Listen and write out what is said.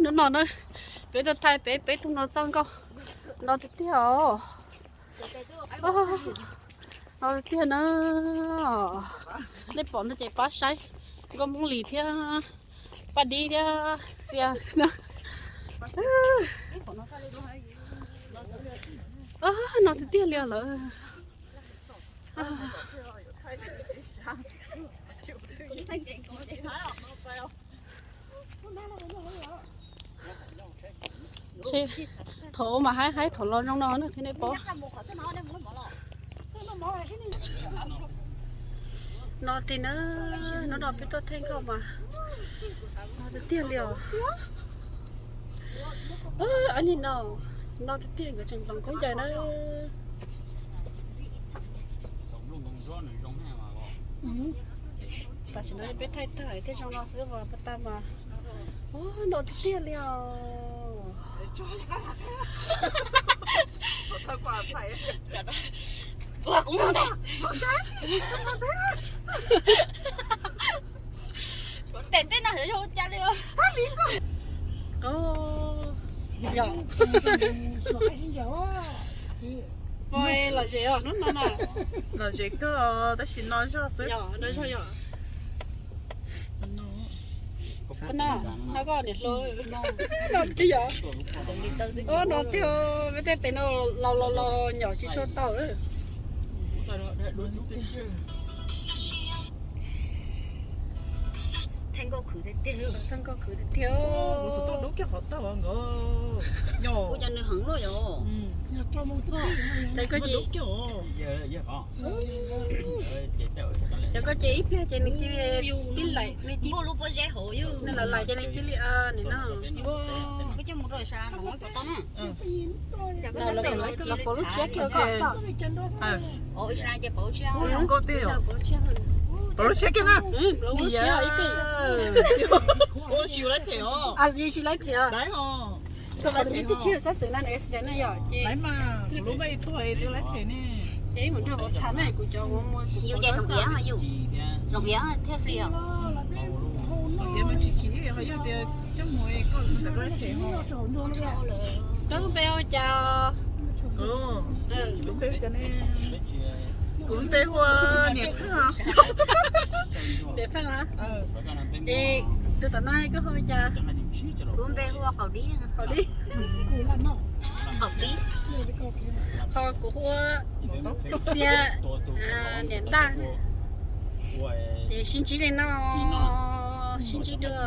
Hnub no na, peb tuaj thaij peb peb tug no txoj nkauj no tiag tiag os. No tiag tiag na. Nej pom no ces pab saib nkauj Hmoob Lis thiab Paj Dib thiab Txia na. No tiag tiag li lawm. Thaum mas haib haib, thaum los zoo no na thiab nej paub. No tiag na, hnub no peb tuaj thaij nkauj mas no tiag tiag li os. Ab nim no, no tiag tiag, nkawd tseem hloov khaub ncaws na. Tam sim no peb thaij tag thiaj zoo no xwb, pas tag mas, ua no tiag tiag li os. Kuv tes teb no xyov yog ua cas li. Yog, lom zem os hnub no na. Lom zem kawg tab sis no zog xwb. Yog, no zog yog. No, no koj niam hluas. No tiag. Ua no tiag, peb tej tes no laus laus los nyom tsis tshua tau. Thaij nkauj khwv tiag tiag. Thaij nkauj khwv tiag tiag. Kuv xav tuaj dub kiag qhov tag nkaus. Ua cas nws heev luaj yom. Ces koj ces, ces koj ces ib pliag ces nws cia li tib lais, nws cia, nws lais lais ces nws cia li nim no. Los pauv lub tshiab kiag. Pauv lub tshiab kiag na. Ua si laiv them os. Tsis laiv them. Koj tus tib tsis txhob txwm na, accident na yom ces. Ces ib mus nrog kuv tham na, kuv cov ua muag kuv. Yus ces Loos Iav mas yus, Loos Iav thiaj free os. Loos Iav mas tsis chim, ho yog tias coj mus koj laiv them. Koj lub npe hu cas? Kuv lub npe hu ua Niam Pheej. Niam Pheej a? Es tus tom no koj hu cas? Kuv npe hu ua Qaum Dib. Qaum Dib. Qaum Dib. Ho kuv hu ua Xia, Niam Ntaj. Es sib ntsib li no, sib ntsib dua.